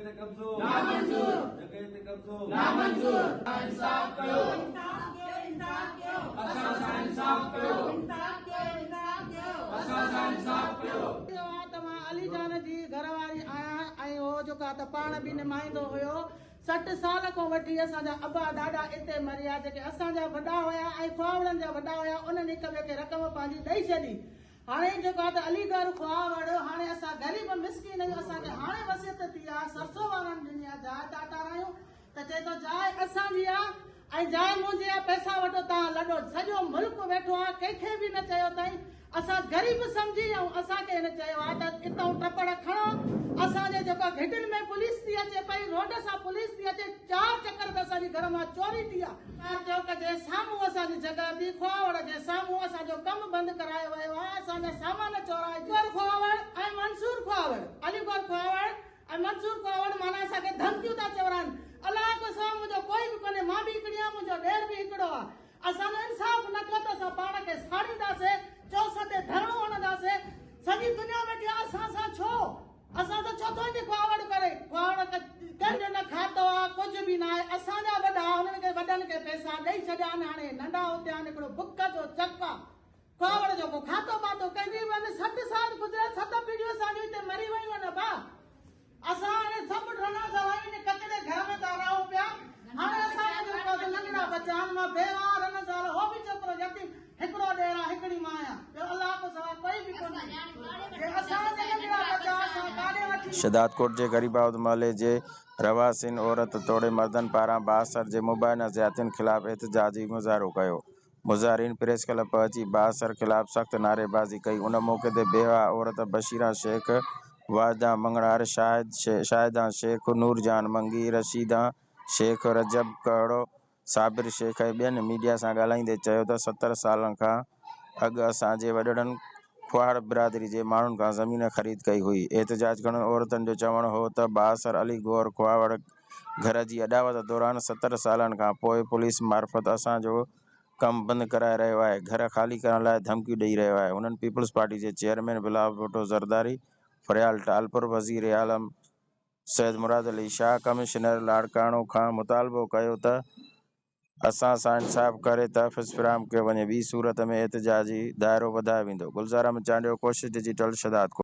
تي قبضو نامنظور، جڳهه تي قبضو نامنظور، انصاف ڪيو، انصاف ڪيو، انصاف ڪيو، اسان سان انصاف ڪيو، انصاف ڪيو، انصاف ڪيو، اسان سان انصاف ڪيو. چيو آ ته مان علي جان جي گهر واري آهيان ۽ هو جيڪو آ ته پاڻ به نمائندو هيو. 60 سال کان وٺي اسان جا ابا ڏاڏا اتي مريا، جيڪي اسان جا وڏا هيا ۽ خواوڙن جا وڏا هيا، انهن هڪ ٻئي کي رقم پنهنجي ڏئي ڇڏي. هاڻي جيڪو آ ته علي گهر خواوڙ، هاڻي اسان غريب مسڪين آهيون، اسان کي هاڻي وصيت ٿي آ، سرسو وارن ڏني آ، جاء ٿا ٺارايون ته چئي ٿو جاء اسان جي آ ۽ جاء منهنجي آ، پئسا وٺو تان لڏو، سڄو ملڪ ويٺو آ، ڪنهن کي به نه چيو اٿائين. اسان غريب سمجهي ۽ اسان کي هن چيو آهي ته اتئون ٽپڙ کڻو، اسان جي جيڪو گهٽين ۾ پوليس ٿي اچي پئي، روڊ سان پوليس ٿي اچي، چار چڪر ته اسان جي گهر مان چوري ٿي آ. چار چوڪ جي سامهون اسان جي جڳهه ٿي، خواوڙ جي سامهون اسان جو ڪم بند ڪرايو ويو آهي، اسان جا سامان چورائي گور خواوڙ ۽ منصور خواوڙ، علي گور خواوڙ ۽ منصور خواوڙ معنيٰ اسان کي ڌمڪيون ٿا چورائن، الله کان سواء منهنجو ڪوئي به ڪونهي، مان به هڪڙي آهيان، منهنجو ڏير به هڪڙو آ. اسان جو انصاف نه ٿيو ته اسان پاڻ کي ساڙينداسين، چوسن تي ڌرڻو هڻنداسين، سڄي دنيا ويٺي آ اسان سان ڇو؟ اسان سان ڇو ٿو ائين کهاوڙ ڪري؟ کهاوڙ ڪنهن جو نه کاتو آ، ڪجهه به ناهي، اسان جا وڏا هنن کي وڏن کي پئسا ڏئي ڇڏيا آهن، هاڻي ننڍا اتي آهن، هڪڙو بک جو چڪ آ، کهاوڙ جو ڪو کاتو باتو ڪنهن جي به 60 سال گذريا، ست پيڙهيون اسان جون هتي مري ويون آهن ابا. اسان هاڻي سڀ ڊرنا سوائي ان ڪچڙي گهر ۾ ٿا رهون پيا. هاڻي اسان کي جيڪو آهي سو ننڍڙا ٻچا آهن. مان بيواهه رن زال، هو به ڇوڪرو يتيم، هڪڙو ڏير آ، هڪڙي مان آهيان. ٻيو الله کان سواء ڪوئي به ڪونهي. جي اسان جا ننڍڙا ٻچا اسان ڪاڏي وٺي. شھدادڪوٽ جي غريب آباد محلي جي رهواسين عورت توڙي مردن پاران بااثر جي مبينا زيادتين خلاف احتجاجي مظاهرو ڪيو. مظاهرين پريس ڪلب پهچي بااثر خلاف سخت نعريبازي ڪئي. ان موقعي تي بيواهه عورت بشيران شيخ، واجدان مڱڻهار، شاهدان شيخ، نورجهان منگي، رشيدان شيخ، رجب کهڙو، صابر شيخ ۽ ٻين ميڊيا سان ڳالهائيندي چيو ته 70 سالن کان اڳ اسان جي وڏڙن کهاڙ برادري جي ماڻهن کان زمين خريد ڪئي هئي. احتجاج ڪندڙ عورتن جو چوڻ هو ته بااثر علي گوهر کهاوڙ گهر جي اڏاوت دوران 70 سالن کان پوء پوليس معرفت اسان جو ڪم بند ڪرائي رهيو آهي، گهر خالي ڪرڻ لاء ڌمڪيون ڏئي رهيو آهي. هنن پيپلز پارٽي جي چيئرمين بلاول ڀٽو زرداري، فريال ٽالپر، وزير اعليٰ سيد مراد علي شاهه، ڪمشنر لاڙڪاڻو کان مطالبو ڪيو ته اسان سان انصاف ڪري تحفظ فراهم ڪيو وڃي، ٻي صورت ۾ احتجاجي دائرو وڌايو ويندو. گلزار احمد چانڊيو، ڪوشش ڊجيٽل، شھدادڪوٽ.